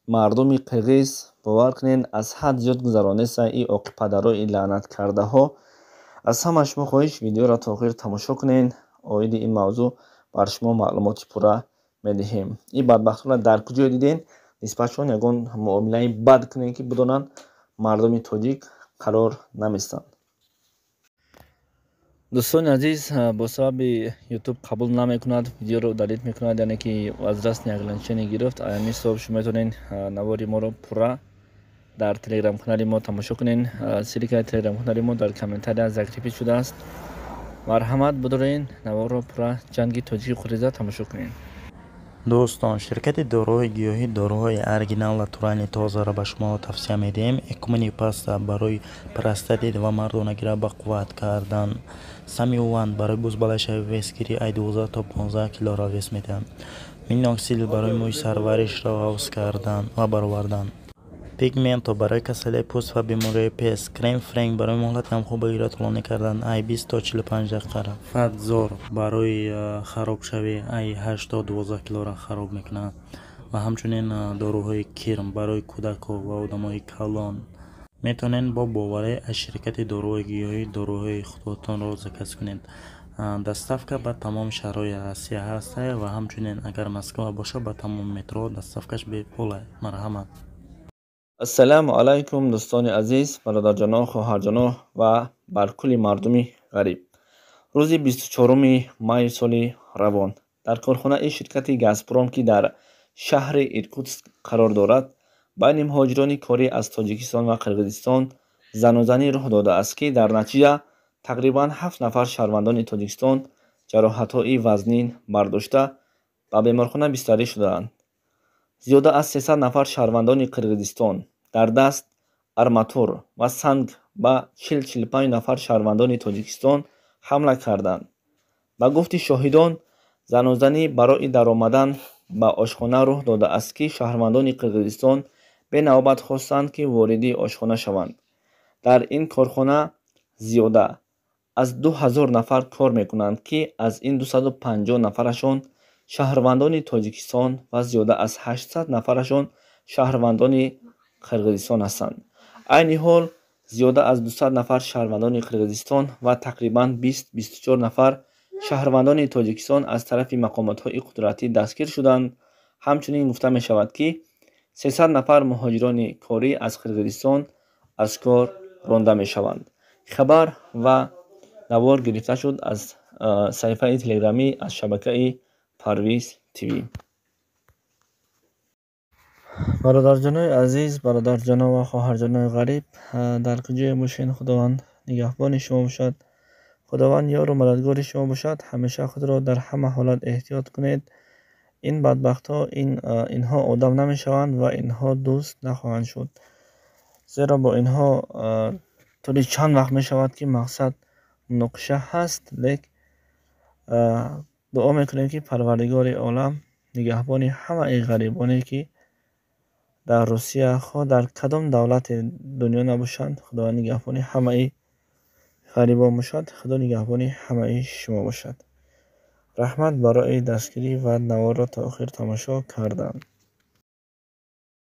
Мардуми қирғиз, бовар кунед, аз ҳад зиёд гузаронеста и оқипадарои лаънаткардаҳо. Аз ҳама шумо хоҳиш, видеоро то охир тамошо кунед. Оиди ин мавзӯъ бар шумо маълумоти пурра медиҳем. Ин бадбахтонро дар куҷое дидем, нисбатшон ягон муомилаи бад кунем, ки бидонанд, мардуми тоҷик қарор наместанд. Дӯстони азиз, бо сабаби Ютуб қабул намекунад, видеоро удалить мекунад, яъне ки возрастное ограничение гирифт. Ҳамин сабаб шумо метавонед навори моро пурра дар телеграм-канали мо тамошо кунед. Ссылкаи телеграм-канали мо дар комментария закрепить шудааст. Марҳамат, бидорен, наворро пурра ҷанги тоҷики қирғиза тамошо кунед. Дӯстон, ширкати доруҳои гиёҳӣ доруҳои оригинал, натуральный, тозаро ба шумо тавсия медиҳем. Экумени паста барои простатит ва мардонагиро бақувват кардан, Самиуван барои бузбалашави, весгирӣ, ай 12 то 15 килоро вес медиҳанд, Миноксидил барои мӯи сарваришро ғафз кардан ва баровардан, Пигменто барои касалии пӯст ва бемориҳои пест, Крем Френк барои муҳлати ҳамхобагиро тӯлонӣ кардан, ай 20 то 45 дақиқара, Фатзор барои харобшавӣ, ай 8 то 12 килора хароб мекунад ва ҳамчунин доруҳои кирм барои кӯдакҳо ва одамои калон. Метавонед бо боварӣ аз ширкати доруҳои гиёҳӣ доруҳои худотонро заказ кунед. Доставка ба тамоми шаҳрҳои Россия ҳаста ва ҳамчунин, агар Москва бошад, ба тамоми метро доставкаш бепул. Марҳамат. Ассалому алайкум, дӯстони азиз, бародарҷоно, хоҳарҷоно ва бар кулли мардуми ғариб. Рӯзи 24 майи соли равон дар корхонаи ширкати Газпром, ки дар шаҳри Иркутск қарор дорад, байни муҳоҷирони корӣ аз Тоҷикистон ва Қирғизистон занозанӣ рух додааст, ки дар натиҷа тақрибан ҳафт нафар шаҳрвандони Тоҷикистон ҷароҳатҳои вазнин бардошта, ба беморхона бистарӣ шудаанд. Зиёда аз 300 нафар шаҳрвандони Қирғизистон дар даст арматур ва санг ба 40-45 нафар шаҳрвандони Тоҷикистон ҳамла карданд. Ба гуфти шоҳидон, занозанӣ барои даромадан ба ошхона рух додааст, ки шаҳрвандони Қирғизистон бенавбат хостанд, ки вориди ошхона шаванд. Дар ин корхона зиёда аз 2000 нафар кор мекунанд, ки аз ин 250 нафарашон шаҳрвандони Тоҷикистон ва зиёда аз 800 нафарашон шаҳрвандони Қирғизистон ҳастанд. Айни ҳол зиёда аз 200 нафар шаҳрвандони Қирғизистон ва тақрибан 20-24 нафар шаҳрвандони Тоҷикистон аз тарафи мақомотҳои қудратӣ дастгир шуданд. Ҳамчунин гуфта мешавад, ки 300 нафар муҳоҷирони корӣ аз Қирғизистон аз кор ронда мешаванд. Хабар ва навор гирифта шуд аз саҳифаи телеграмӣ аз шабакаи Парвиз ТВ. Бародарҷонои азиз, бародарҷоно ва хоҳарҷонои ғариб, дар куҷое бошед, Худованд нигаҳбони шумо бошад, Худованд ёру мададгори шумо бошад. Ҳамеша худро дар ҳама ҳолат эҳтиёт кунед. Ин бадбахтҳо, инҳо одам намешаванд ва инҳо дӯст нахоҳанд шуд, зеро бо инҳо тӯли чанд вақт мешавад, ки мақсад муноқиша ҳаст. Лек дуо мекунем, ки Парвардигори олам нигаҳбони ҳамаи ғарибоне, ки дар Русия, хоҳ дар кадом давлати дунё набошанд, Худованд нигаҳбони ҳамаи ғарибон бошад. Худо нигаҳбони ҳамаи шумо бошад. Раҳмат барои дастгирӣ ва наворро то охир тамошо кардан.